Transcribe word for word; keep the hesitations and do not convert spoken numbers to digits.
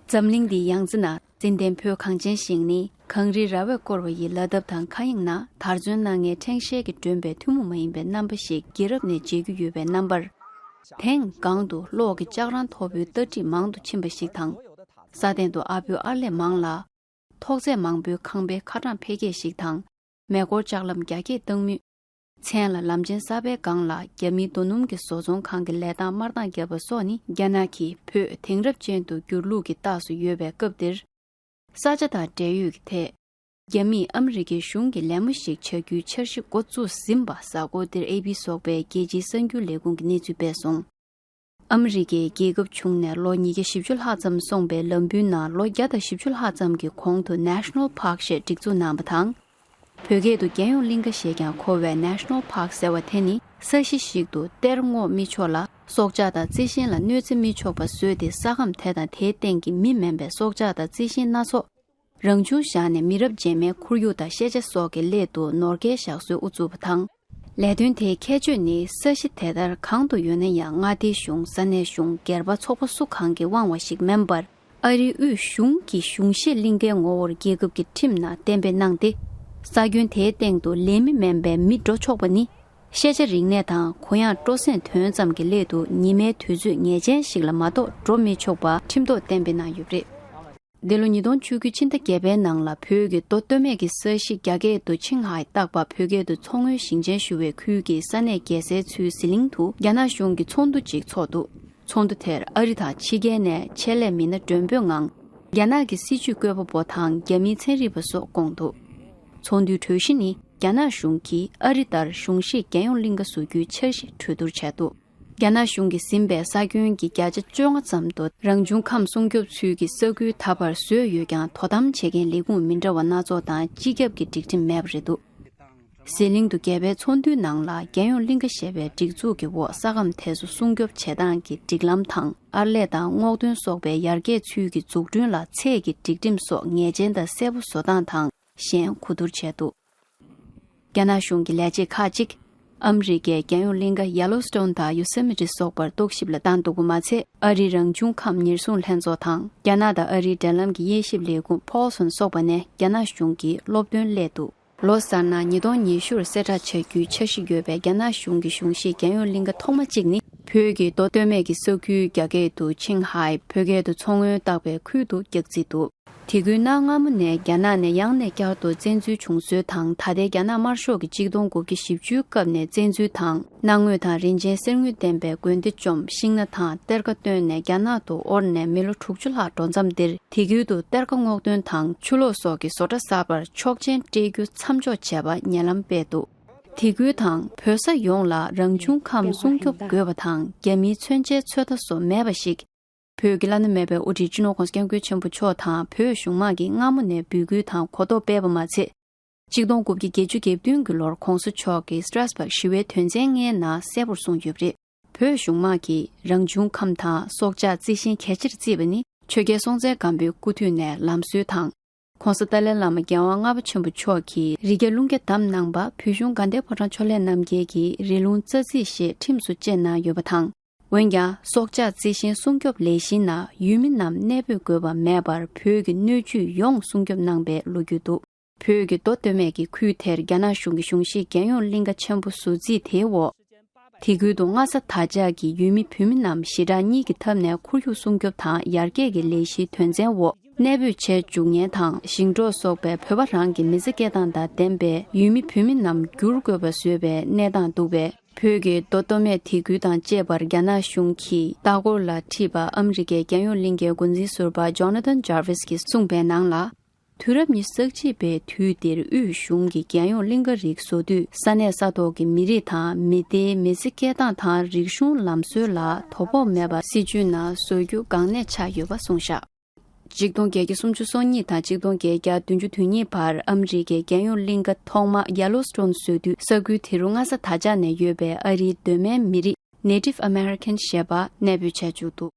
འཛམ་གླིང་འདིའི་ཡང་རྩེ་ན་ཙན་དན་བོད་གངས་ཅན་ཞིང་ནི་གངས་རིའི་ར་བས་བསྐོར་བ་ཡི་ལ་འདབས་དང་མཁའ་དབྱིངས་ན་དར་ཚོན་སྣ་ལྔའི་ཕྲེང་ཞལ་གྱིས་བསྒྲོན་པའི་ཐུན་མོང་མ་ཡིན་པའི་རྣམ་པ་ཞིག་རྒྱལ་རབས་ནས་མཇལ་རྒྱུ་ཡོད་པའི་རྣམ་པར། དེང་གང་དུ་གློག་གི་ལྕགས་རང་ཐོག་པོའི་སྟར་ཁྲིད་མང་དུ་ཕྱིན་པ་ཞིག་དང་། ས་སྟེང་དུ་ཨ་ཕོའི་ཨར་ལས་མང་ལ། ཐོག་བརྩེགས་མང་པོའི་ཁང་པའི་ཁ་གྲངས་འཕེལ་རྒྱས་ཤིག་དང་། མེ་འཁོར་ལྕགས་ལམ་རྒྱ་སྐྱེད་བཏང་མུས། མཚན་ལ་ལམ་ཆེན་གསར་པའི་སྒང་ལ་རྒྱ་མིའི་རྡོ་སྣུམ་གྱི་བཟོ་ཚོང་ཁང་གི་ལས་སྟངས་དམར་མདངས་བརྒྱབ་པ་སོགས་ནི་རྒྱ་ནག་གིས་བོད་དེང་རབས་ཅན་དུ་བསྒྱུར་ལུགས་ཀྱི་རྟགས་སུ་ཡོད་པའི་སྐབས་འདིར། ས་ཆ་དང་འབྲེལ་ཡོད་ཀྱི་ཐད། རྒྱ་མིས་ཨ་མི་རི་ཀའི་གཞུང་གི་ལད་མོ་ཞིག་བྱ་རྒྱུའི་འཆར་གཞི་འགོ་བཙུགས་ཟིན་པ་གཟའ་འཁོར་འདིར་ཨེ་པི་སོགས་པའི་རྒྱལ་སྤྱིའི་གསར་འགྱུར་ལས་ཁུངས་ཀྱིས་གནས་ཚུལ་སྤེལ་སོང་། ཨ་མི་རི་ཀའི་རྒྱལ་ཁབ་བྱུང་ནས་ལོ་ཉིས་བརྒྱ་བཞི་བཅུ་ལྷག་ཙམ་སོང་པའི་ལམ་བུའི་ནང་ལོ་བརྒྱ་དང་བཞི་བཅུ་ལྷག་ཙམ་གྱི་གོང་དུ་National Park ཞེས་སྒྲིག་འཛུགས་གནང་བ་དང་། བོད་སྐད་དུ་རྒྱལ་ཡོངས་གླིང་ག་ཞེས་ཀྱང་གོ་བའི་National Park ཟེར་བ་དེ་ནི་ས་གཞི་ཞིག་ཏུ་གཏེར་སྔོག་མི་ཆོག་ལ། སྲོག་ཆགས་དང་རྩི་ཤིང་ལ་གནོད་འཚེ་མི་ཆོག་པ་བཟོས་ཏེ་ས་ཁམས་དེ་དང་དེའི་སྟེང་གི་མི་མིན་པའི་སྲོག་ཆགས་དང་རྩི་ཤིང་སྣ་ཚོགས། རང་བྱུང་བཞག་ནས་མི་རབས་རྗེས་མའི་ཁོར་ཡུག་དང་ཤེས་བྱ་སོགས་ཀྱི་སླད་དུ་ནོར་སྐལ་བཞག་སྲོལ་དབུ་བཙུགས་པ་དང་། ལས་དོན་དེའི་ཁྱད་ཆོས་ནི་ས་གཞི་དེ་ལྟར་གང་དུ་ཡོད་ན་ཡང་མངའ་སྡེའི་གཞུང་ས་གནས་གཞུང་སྒེར་པ་ཚོགས་པ་སུ་གང་གིས་དབང་བ་ཞིག་མིན་པར། ཨ་རིའི་དབུས་གཞུང་གི་གཞུང་བཞེས་གླིང་གའི་ངོ་བོར་རྒྱལ་ཁབ་ཀྱི་ཁྲིམས་ནང་གཏན་འབེབས་གནང་སྟེ། ས་ཁྱོན་དེའི་སྟེང་དུ་ལས་མི་མིན་པའི་མི་འགྲོ་ཆོག་པ་ནི། ཤེས་བྱ་རིག་གནས་དང་གུ་ཡངས་སྤྲོ་གསེང་དོན་ཙམ་གྱི་སླད་དུ་ཉི་མའི་དུས་ཚོད་ངེས་ཅན་ཞིག་ལ་མ་གཏོགས་འགྲོ་མི་ཆོག་པ་ཁྲིམས་ཐོག་གཏན་འབེབས་གནང་ཡོད་པ་རེད། འདི་ལོ་ཉིས་སྟོང་བཅུ་དགུ་ཕྱི་ཟླ་བརྒྱད་པའི་ནང་ལ་བོད་ཀྱི་མདོ་སྟོད་སྨད་ཀྱི་ས་གཞི་རྒྱ་སྐད་དུ་ཆིང་ཧའེ་བཏགས་པ་བོད་སྐད་དུ་མཚོ་སྔོན་ཞིང་ཆེན་ཞུ་བའི་ཁུལ་གྱི་ས་གནས་རྒྱལ་སའི་ཚུལ་ཟི་ལིང་དུ་རྒྱ་ནག་གཞུང་གིས་ཚོགས་འདུ་གཅིག་ཚོགས་འདུག་ཚོགས་འདུ་དེར་ཨ་རི་དང་ཕྱི་རྒྱལ་ནས་ཆེད་ལས་མི་སྣ་མགྲོན་འབོད་ངང་རྒྱ་ནག་གི་སྲིད་བྱུས་བཀོད་པ་པོ་དང་རྒྱ་མིའི་ཚན་རིག་པ་སོགས་བསྐོངས་འདུག་ཚོགས་འདུའི་གྲོས་གཞི་ནི་རྒྱ་ནག་གཞུང་གིས་ཨ་རི་ལྟར་གཞུང་བཞེས་རྒྱལ་ཡོངས་གླིང་ག་བཟོ་རྒྱུའི་འཆར་གཞི་གྲོས་བསྡུར་བྱས་འདུག་རྒྱ་ནག་གཞུང་གིས་ཟིན་པའི་ས་ཁྱོན་གྱི་བརྒྱ་ཆ་བཅོ་ལྔ་ཙམ་དུ་རང་བྱུང་ཁམས་སྲུང་སྐྱོབ་ཚུལ་གྱི་ས་ཁུལ་ད་བར་བཟོས་ཡོད་ཀྱང་དོ་དམ་བྱེད་མཁན་ལས་ཁུངས་མི་འདྲ་བ་སྣ་ཚོགས་དང་སྤྱི་ཁྱབ་ཀྱི་སྒྲིག་ཁྲིམས་མེད་པ་རེད་འདུག་ཟི་ལིང་དུ་རྒྱལ་བའི་ཚོགས་འདུའི་ནང་ལ་རྒྱལ་ཡོངས་གླིང་ག་ཞེས་པའི་སྒྲིག་འཛུགས་ཀྱི་འོག་ས་ཁམས་དེ་ཚོ་སྲུང་སྐྱོབ་བྱེད་སྟངས་ཀྱི་སྒྲིག་ལམ་དང་ཨར་ལས་དང་སྔོག་འདོན་སོགས་པའི་ཡར་རྒྱས་ཚུལ་གྱི་འཛུགས་སྐྲུན་ལ་ཚད་ཀྱི་སྒྲིག་ཁྲིམས་སོགས་ངེས་ཅན་དང་གསལ་པོ་བཟོ་སྟངས་དང་གཞན་གོ་བསྡུར་བྱས་འདུག་རྒྱ་ནག་གཞུང་གི་ལས་བྱེད་ཁག་ཅིག་ཨ་མི་རི་ཀའི་རྒྱལ་ཡོངས་གླིང་ག་Yellowstone དང་Yosemite སོགས་པར་རྟོག་ཞིབ་ལ་བཏང་འདུག་པ་མ་ཚད། ཨ་རིའི་རང་བྱུང་ཁམས་ཉེར་སྲུང་ལྷན་ཚོགས་དང་རྒྱ་ནག་དང་ཨ་རིའི་འབྲེལ་ལམ་གྱི་དབྱེ་ཞིབ་ལས་ཁུངས་Paulson སོགས་པ་ནས་རྒྱ་ནག་གཞུང་གིས་སློབ་སྟོན་སླད་དུ། ལོ་གསར་ནང་ཉིས་སྟོང་ཉི་ཤུར་གསལ་བསྒྲགས་བྱ་རྒྱུའི་འཆར་གཞི་ཡོད་པའི་རྒྱ་ནག་གཞུང་གི་གཞུང་བཞེས་རྒྱལ་ཡོངས་གླིང་ག་ཐོག་མ་གཅིག་ནི་བོད་ཀྱི་མདོ་སྟོད་སྨད་ཀྱི་ས་ཁུལ་རྒྱ་སྐད་དུ་ཆིང་ཧའེ་བོད་སྐད་དུ་མཚོ་སྔོན་བཏགས་པའི་ཁུལ་དུ་བཀྱག་རྩིས་འདུག་དེ་ཁུལ་གནའ་སྔ་མོ་ནས་རྒྱ་ནག་ནས་ཡང་ནས་བསྐྱར་དུ་བཙན་འཛུལ་བྱུང་སྲོལ་དང་ད་ལྟའི་རྒྱ་ནག་དམར་ཤོག་གིས་གཅིག་སྟོང་དགུ་བརྒྱ་བཞི་བཅུའི་སྐབས་ནས་བཙན་འཛུལ་དང་གནའ་དངོས་དང་རིན་ཆེན་གསེར་དངུལ་ལྡན་པའི་དགོན་སྡེ་བཅོམ་ཤིང་སྣ་དང་གཏེར་ཁ་བཏོན་ནས་རྒྱ་ནག་ཏུ་དབོར་ནས་མི་ལོ་དྲུག་ཅུ་ལྷག་འགྲོ་མཚམས་འདིར་དེ་ཁུལ་དུ་གཏེར་ཁ་སྔོག་འདོན་དང་ཆུ་ལོག་སོགས་ཀྱི་བཟོ་གྲྭ་གསར་པར་ཆོག་མཆན་སྤྲད་རྒྱུ་མཚམས་འཇོག་བྱས་པ་ཉེ་ལམ་སྤེལ་འདུག་དེ་ཁུལ་དང་བོད་ས་ཡོངས་ལ་རང་བྱུང་ཁམས་སྲུང་སྐྱོབ་དགོས་པ་དང་རྒྱ་མིའི་མཚོན་ཆའི་ཚོད་ལྟ་སོགས་མེད་པ་ཞིག་བོད་ཀྱི་བླ་ན་མེད་པའི་དབུ་ཁྲིད་སྤྱི་ནོར་༸གོང་ས་༸སྐྱབས་མགོན་ཆེན་པོ་མཆོག་དང་བོད་གཞུང་མང་གིས་སྔ་མོ་ནས་འབོད་སྐུལ་དང་གོ་རྟོགས་སྤེལ་བ་མ་ཚད། གཅིག་སྟོང་དགུ་བརྒྱ་བརྒྱད་ཅུ་གྱ་བདུན་གྱི་ལོར་༸གོང་ས་མཆོག་གིས་Strasbourg ཞི་བའི་དོན་ཚན་ལྔའི་ནང་གསལ་པོར་གསུངས་ཡོད་པ་རེད། བོད་གཞུང་མང་གིས་རང་བྱུང་ཁམས་དང་སྲོག་ཆགས་རྩི་ཤིང་གལ་ཆེར་བརྩིས་པ་ནི་ཆོས་རྒྱལ་སྲོང་བཙན་སྒམ་པོའི་སྐུ་དུས་ནས་ལམ་སྲོལ་དང་། ༸གོང་ས་ཏཱ་ལའི་བླ་མ་རྒྱལ་དབང་ལྔ་པ་ཆེན་པོ་མཆོག་གིས་རི་རྒྱ་ཀླུང་རྒྱ་བསྡམས་གནང་བ་བོད་གཞུང་དགའ་ལྡན་ཕོ་བྲང་ཕྱོགས་ལས་རྣམ་རྒྱལ་གྱིས་རི་ལུང་རྩ་རྩིས་ཞེས་ཁྲིམས་སུ་བཅས་གནང་ཡོད་པ་དང་། འོན་ཀྱང་སྲོག་ཆགས་རྩི་ཤིང་སྲུང་སྐྱོབ་ལས་གཞིའི་ནང་ཡུལ་མི་རྣམས་གནས་སྤོས་དགོས་པ་མེད་པར་བོད་ཀྱི་སྣོད་བཅུད་ཡོངས་སྲུང་སྐྱོབ་གནང་པའི་ལོ་རྒྱུས་འདུག་བོད་ཀྱི་མདོ་སྟོད་སྨད་ཀྱི་ཁུལ་དེར་རྒྱ་ནག་གཞུང་གི་གཞུང་བཞེས་རྒྱལ་ཡོངས་གླིང་ག་ཆེན་པོ་བཟོ་རྩིས་དེའི་འོག་དེ་ཁུལ་དུ་སྔ་ས་དར་ལྕག་གི་ཡུལ་མི་བོད་མི་རྣམས་ཞི་དྲག་གཉིས་ཀྱི་ཐབས་ནས་ཁོར་ཡུག་སྲུང་སྐྱོབ་དང་ཡར་རྒྱས་ཀྱི་ལས་གཞིའི་དོན་ཚན་འོག་གནས་སྤོས་བྱས་འཇུག་མཁན་དང་ཞིང་འབྲོག་སོགས་པའི་བོད་པ་རང་གི་མི་ཚེ་སྐྱེལ་སྟངས་དང་ལྡན་པའི་ཡུལ་མི་བོད་མི་རྣམས་བསྒྱུར་དགོས་པ་བཟོས་པའི་གནས་སྟངས་འདུག་པས། བོད་ཀྱི་མདོ་སྟོད་སྨད་དེ་ཁུལ་དང་བཅས་པར་རྒྱ་ནག་གཞུང་གིས་ལྟ་སྐོར་ལ་ཁྲིད་པ་ཨ་མི་རི་ཀའི་རྒྱལ་ཡོངས་གླིང་གའི་འགོ་འཛིན་ཟུར་པ་Jonathan Jarvis གྱིས་གསུངས་པའི་ནང་ལ། དུས་རབས་ཉི་ཤུ་རྩ་གཅིག་པའི་དུས་འདིར་དབུས་གཞུང་གིས་རྒྱལ་ཡོངས་གླིང་ག་རིགས་བཟོ་དུས་ས་གནས་ས་ཐོག་གི་མི་རིགས་དང་མི་སྡེའི་མི་ཚེ་སྐྱེལ་སྟངས་དང་རིག་གཞུང་ལམ་སྲོལ་ལ་དོ་ཕོག་མེད་པར་སྲིད་ཇུས་ནང་བཟོ་རྒྱུ་འགག་གནད་ཆགས་ཡོད་པ་གསུངས་བཞག་གཅིག་སྟོང་བརྒྱད་བརྒྱ་སུམ་ཅུ་སོ་གཉིས་དང་གཅིག་སྟོང་བརྒྱད་བརྒྱ་བདུན་ཅུ་དོན་གཉིས་བར་ཨ་མི་རི་ཀའི་རྒྱལ་ཡོངས་གླིང་ག་ཐོག་མ་Yellowstone བཟོ་དུས་ས་ཁུལ་དེ་རུ་སྔ་ས་དར་ལྕག་ནས་ཡོད་པའི་ཨ་རིའི་གདོད་མའི་མི་རིགས་Native American ཞེས་པ་གནས་སྤོས་བྱས་བཅུག་འདུག